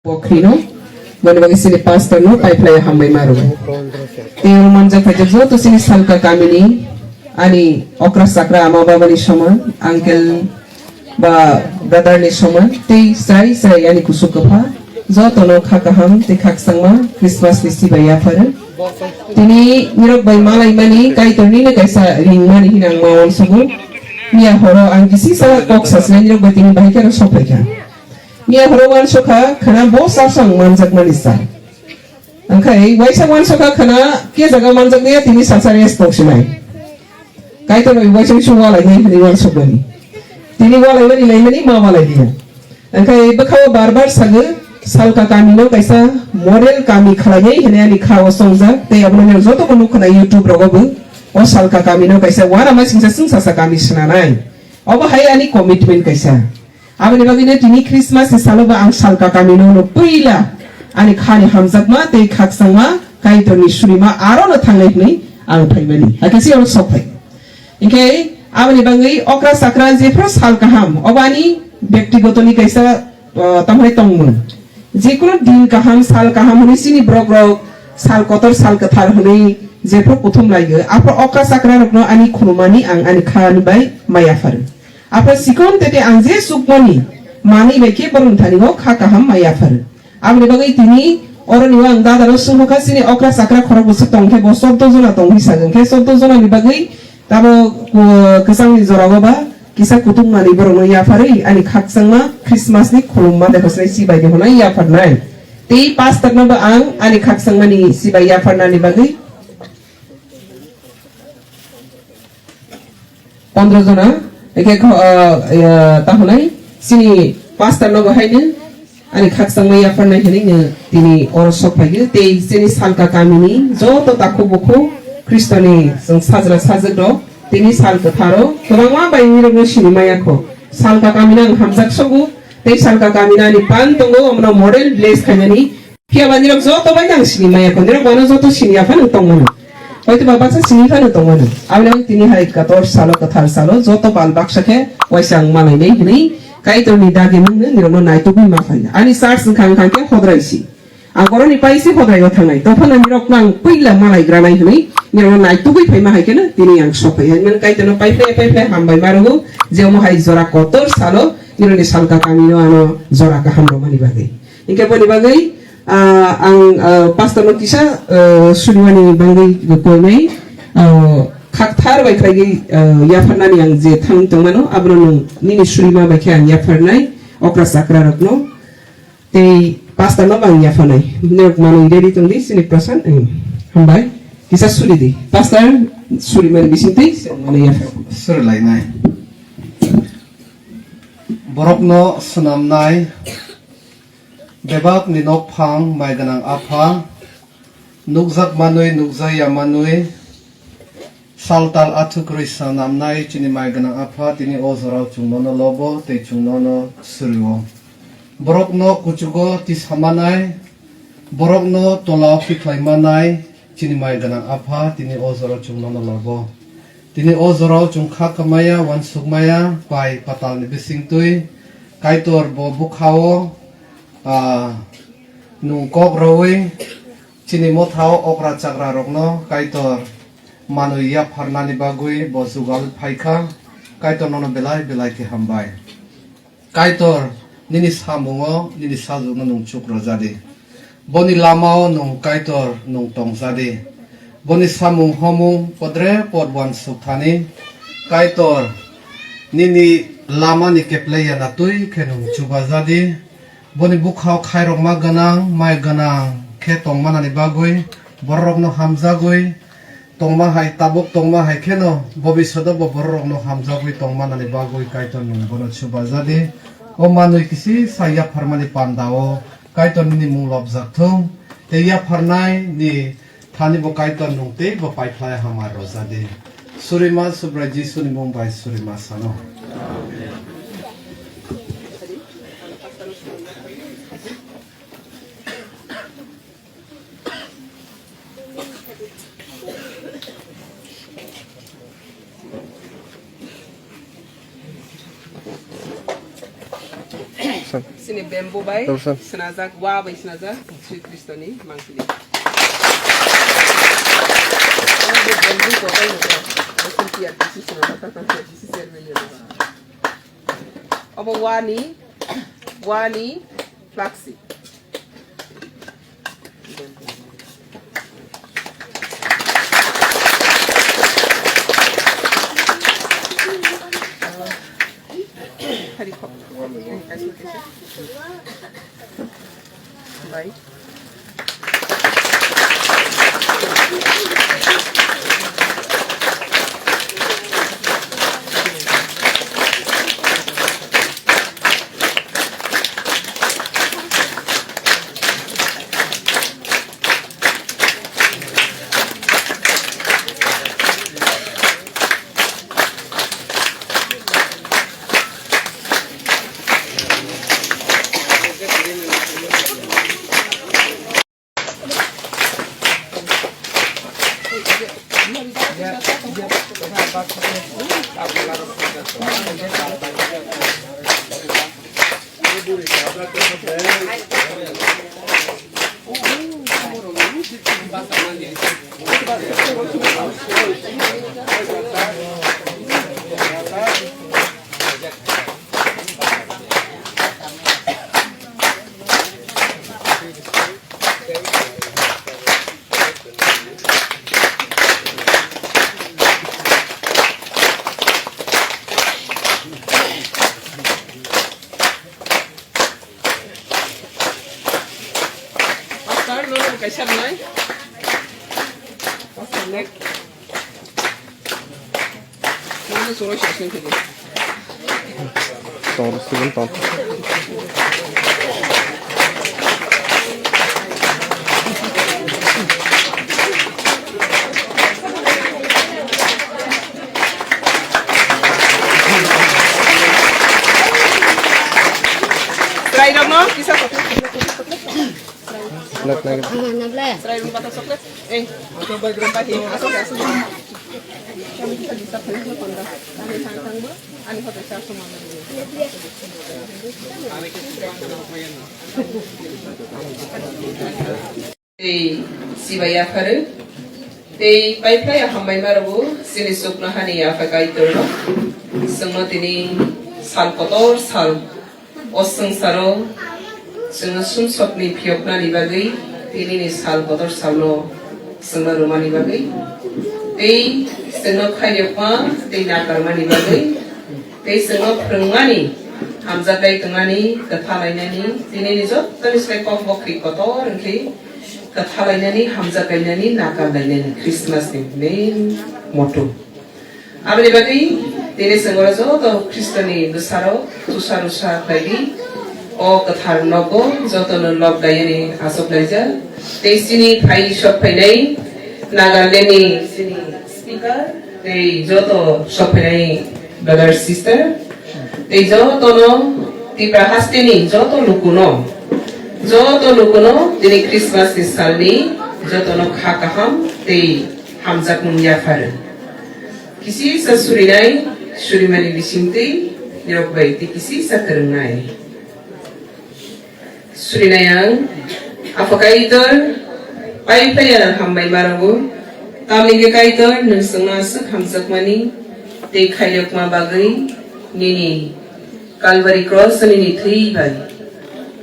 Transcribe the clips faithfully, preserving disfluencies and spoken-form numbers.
Pokri no, boni bagwi chini pastor no paiphlai hambai ma rwo. Tei o manjak phaijak joto chini Salka kamini ani okra chakra ama baba ni soman, uncle ba brother ni soman, tei chai chai ani kusuk kwpha, joto no kha kaham tei khakchangma Christmas ni sibai yapharo. Tini nirok bai malai mani Kaitor nini kaisa ring mani hina ang ma uansugo. Miya horo ang kisi sa kok sasnai nirok bai tini bahai khe aro sok phaikha. Miya horo uansukha khana bo sasang manjakmani sa. Angkhai waisa uansukha khana ke jaga manjaknaya tini sasa rest tongsinai. Kaitor bai waisa waisa walainai hinwi uansukmani. Tini walaimani laimani ma walai diya. Angkhai bwkhao bar bar sago Salka kamino kaisa model kami khwlainai hinwi ani khao songjak tei abono nirok joto bo nukkhana YouTube rogo bo o Salka kamino kaisa uanama singsa singsa sa kami swnanai. Obo hai ani commitment kaisa. Aboni bagwino tini Christmas ni salo bo ang Salka kamino no puila ani khani hamjakma tei khakchangma Kaitorni surima aro no thangnai hwnwi ang phaimani. Hakhe se oro sok phai. Hinkhe aboni bagwi okra chakra jephru sal kaham obo ani bektigotoni kaisa, uh, tamhai tongmung. Jekunu din kaham, sal kaham hwnwi chini borok rok sal kotor, sal kwthar hwnwi jephru kuthum laigo, aphru okra chakra rokno ani khulumani ang ani khani bai maya pharo. Aphra sikon tete ang je sukmani manwi bai khe borokni thani o kha kaham ma yaphar. Aboni bagwi tini oroni o ang dada no sungkha chini okra chakra khorok bwswk tong khe bo chordo jona tong hwnwi sago. Hwnkhe chordo jona ni bagwi tabo, uh, kwchangni jora o ba kisa kutung manwi borok no yapharwi ani khakchangma Christmas ni khulumma de hosnai chibai de hwnwi yapharnai. Tei pastor no bo ang ani khakchangmani chibai yapharnani bagwi pondro jona, eke kho, ah, ah, tahonai, chini pastor no bo haino, ani khakchangma yapharnai hinwi no tini oro sok phaio, tei chini Salka kamini joto takhuk bukhuk Khristoni chwng sajla sajwk rok, tini sal kwtharo kwbangma bai nirokno sini maya kho. Salka kamino ang hamjak sogo, tei Salka kamino ani pan tongo, omono model bless khainani, Phiya ba nirok joto bai nang sini maya kho, nirok bono joto sini ya phano tong mano. Hoito ba baksa sini phano tong mano. Aboni tini hai kotor salo, kwthar salo, joto bal baksa khe waisa ang malai nai hwnwi Kaitorni dagi mungno nirokno naitugwi ma phai. Ani church wngkha wngkha khe hodrai si. Ang boroni pai si hodrai o thangnai. Tophano nirok nang puila malai granai hwnwi nirokno naitugwi phai ma hai kheno tini ang sok phai. Hai man Kaitorno pai phai, pai phai hambai ma rwgo. Je omo hai jora kotor salo nirokni Salka kamino ano jora kaham rwmani bagwi. Hinkhe boni bagwi, ah, ang, ah, pastor no kisa, ah, sunimani bagwi koinai, ah, khakthar bai khlaiwi, ah, yapharnani ang je thang tongmano, abono nwng nini sunima bai khe ang yapharnai, okra chakra rokno. Tei pastor no bo ang yapharnai. Nirok manwi ready tongdi, chini Prasad, eh, hambai. Kisa suri di. Pastor, sunimani bisingtwi, chwng manwi yaphar. Suri lainai. Borokno swnamnai. Bebakni nokphang mai gwnang Apha, nukjak manwi nukjaya manwi, saltal athukrwi swnamnai chini mai gwnang Apha, tini o jorao chwng nono lobo tei chwng nono suri-o. Borokno kuchugo tisamanai, borokno tolao phikhlaimanai, Chini mai gwnang Apha, tini o jorao chwng nono lobo. Tini o jorao chwng kha kwmaya, uansukmaya, pai patalni bisingtwi. Kaitor bo bwkhao, ah, nwng kok rwui chini mothao okra chakra rokno Kaitor manwi yapharnani bagwi bo jugal phaikha. Kaitor nono belai belai khe hambai. Kaitor, nini samungo nini sajwkno nwng chuk rwjadi. Boni lamao nwng Kaitor nwng tongjadi. Boni samung homung podre pod uansuk thani. Kaitor, nini lamani keplai yana twi khe nwng chubajadi. Boni bwkhao khairokma gwnang, mai gwnang khe tongmanani bagwi bororokno hamjagwi, tongma hai, tabuk tongma hai kheno, bobishodo bo bororokno hamjagwi tongmanani bagwi Kaitor nwng bono chubajadi. O manwi kisi sa yapharmani pandao Kaitor nini mung lobjak thung, tei yapharnai ni thani bo Kaitor nwng tei bo paiphlai hamar rwjadi. Surima Subrai Jisuni mung bai surima sano. Sini bamboo bai Tawsa. Swnajak, wa bai swnajak, Sri Krishna ni mansini. Omo bamboo kotor ni bo, bo sini T R D C swnajak, T R D C chairman ni bo. Omo wa ni, wa ni flaxi. Bye. Pastor, nono kaisa rwnai. Pastor, next. Nono soro session khe. Tor, student tor. Chwrairokno kisa chocolate. Nak, nak. Chwrairokno bata chocolate. Eh, asok, asok, asok. Kami kisa kisa phai phai konda. Kami thang thang bo. Ani hote sa suma. Tei sibai yapharo. Tei paiphlai hambai marogo chini chuknohani Apha Kaitorno. Chwngno tini sal kotor sal o swngcharo chwngno sumsokni phiyoknani bagwi tinini sal kotor salno chwngno rwmani bagwi. Tei chwngno khairokma tei nakarmani bagwi. Tei chwngno phwrwngmani, hamjaknai tongmani, kwthalainani, tinini jottoni slai kok bokri kotor wngkhe kwthalainani, hamjak lainani, nakar lainani Christmas ni main motto. Aboni bagwi tini chwng oro joto Khristoni bwsarok tusa rusa khlaidi, o kwthar nogo jotono lok dayani achuk laijak. Tei chini phai sok phainai Nagaland ni chini speaker, tei joto sokphainai brother sister, tei jotono Tipra hasteni joto lukuno, joto lukuno tini Christmas ni salni jotono kha kaham tei hamjakmung yapharo. Kisisa surinai, surimani bisingtwi nirok bai tei kisisa kwrwngnai. Surinai ang, Apha Kaitor, paiphlai ang hambai marogo, tamni khe Kaitor, nwng chwngno aswk hamjakmani tei khairokma bagwi nini Calvary cross nini thwi bai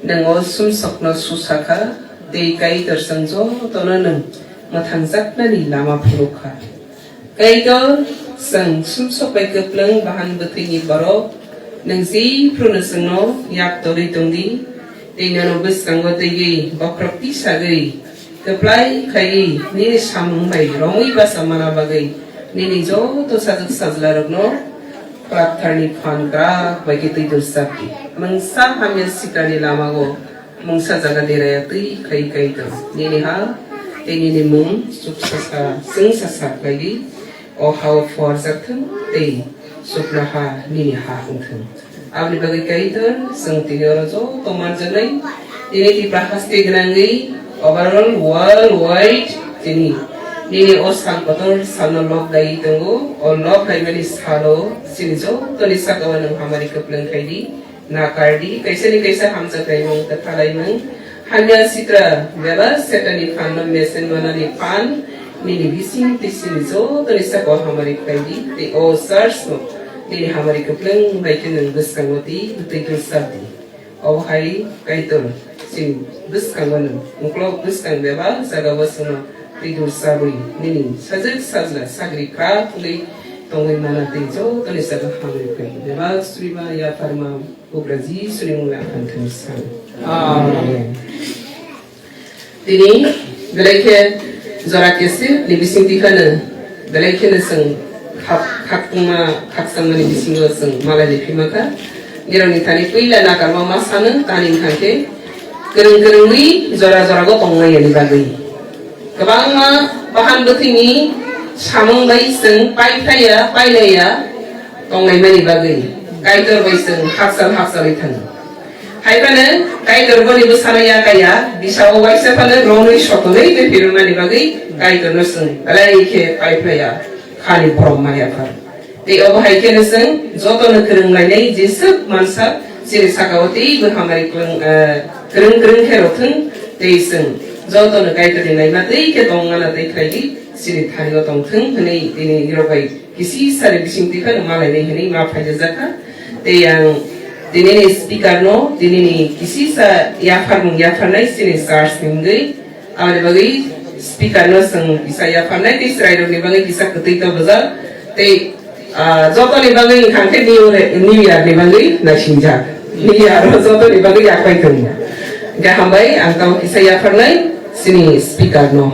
nwng o sumsokno susa kha, tei Kaitor chwng jotono nwng mwthangjaknani lama phuruk kha. Kaitor, chwng sumsok bai kwplwng bahan bwthwini borok, nwng jephruno chwngno yak torwi tongdi, tei nono bwskango twiwi bokhorok tisagwi kwplai khaiwi nini samung bai romwi bacha mana bagwi nini joto sajwk sajlarokno kwlaptharni phan kwrak bai khe twi dusabdi. Mungsa hamya sikrani lamao mungsa jaga deraya twi khai Kaitor. Nini ha tei nini mung chuk sasa, chwng sasa khlaidi. O hao phuarjak thung tei chuknoha nini ha wng thung. Aboni bagwi Kaitor, chwng tini oro joto manjaknai. Tini Tipra haste gwnangwi overall world wide tini nini o sal kotor salno lok daiwi tongo. O lok daimani salo chini jotoni sakao nwng hamari kwplwng khaidi. Nakardi, kaisani kaisa hamjaknaimung kwthalaimung, hamya sitra bebak Setanni phanno mesen manani phan, nini bising twi sini jotoni sakao hamari khlaidi, tei o church no nini hamari kwplwng bai khe nwng bwskango tei bwtwi dulsardi. Obo hai Kaitor chini bwskango nwng, uklok bwskang bebak jagao chwngno twi dulsarwi nini sajwk sajla sagri kwrak wngwi tongwi mana tei jotoni sakao hamari khlaidi. Bebak suriba yapharma Bugra Jisuni mungwi ang thansa. Amen. Tini belai khe jora kesir ni bising twi phano belai kheno chwng khak-, khaktungma, khakchangmani bisingo chwng malai ni phima kha. Nirokni thani puila nakarma ma sano, tani wngkha khe kwrwng kwrwngwi jora jora go tongmani bagwi. Kwbangma bahan bwthwini samung bai chwng paiphlaiya, pailaiya tonglaimani bagwi Kaitor bai chwng hakchal hakchalwi thango. Hai phano Kaitor boni bwsano yakaiya, bisao waisa phano ronwi sotonwi tei phirwngmani bagwi Kaitorno chwng belai khe paiphlaiya, khani borom maya phano. Tei obo hai kheno chwng jotono kwrwng lainai jeswk mansa chini sakao teibo hamari kwrwng, eh, kwrwng kwrwng khe rw thung tei chwng jotono Kaitorni naima twi khe tongmana tei khlaidi chini thani-o tong thung hwnwi tini nirok bai kisisa ni bising twi phano ma lainai hwnwi ma phaijak kha. Tei ang tini ni speaker no tini ni kisisa yapharmung yapharnai chini church ni wngwi. Aboni bagwi speaker no chwng kisa yapharnai tei chwrairokni bagwi kisa kwtwi tobojak tei, ah, jotoni bagwi wngkha khe New Re-, New Year ni bagwi naisingjak. New Year o jotoni bagwi yaphai tongo. Hwnkhe hambai ang tamo kisa yapharnai chini speaker no.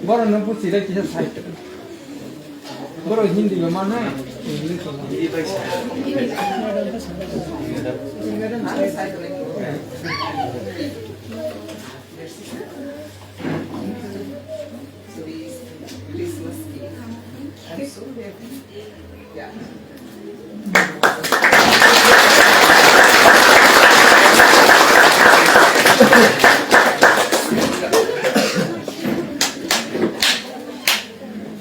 Borok no buchi lai kisa sai. Borok Hindi bo mano, English bo mano. Today's Christmas Eve. I'm so happy. Yeah.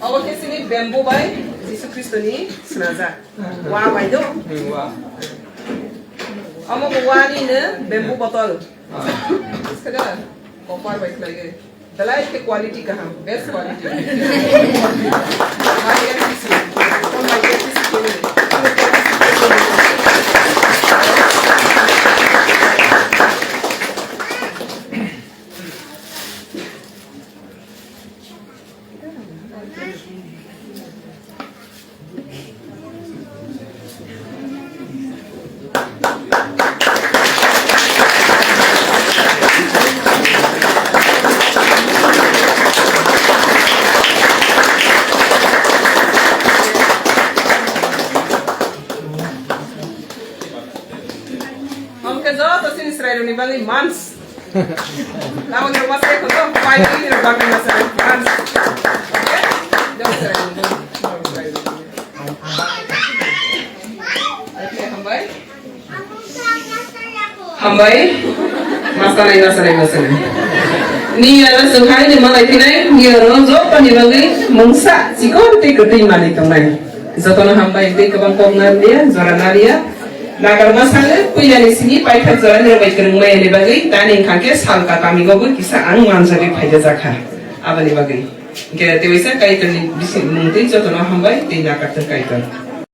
Obo khe chini bamboo bai Jisu Khristoni swnajak. Wa bai do? Hmm, wa. Omo bo wa ni no bamboo bottle. Ah. Buskha da? Copper bai khlaiwi. Belai khe quality kaham, best quality. Mai ya kisi. Kon mai ya kisi kene. Omo khe joto chini chwrairokni bagwi mans. Lamani rok masa ekho to, pai ni rok bagwi masa rok mans. Jai chwrairok. Okay, hambai. Hambai. Masanai, masanai, masanai. Ni aro chwng hai ni malai phinai, ni aro joto ni bagwi mungsa chikon tei kwtwi manwi tongnai. Jotono hambai tei kwbang kok narliya, jora narliya. Nakarma salo puilani simi paithak jorani rok bai kwrwng maya ni bagwi tani wngkha khe salka kami o bo kisa ang manjagwi phaijak kha. Aboni bagwi hwnkhe tei waisa Kaitorni bising mung tei jotono hambai tei nakarthok Kaitor.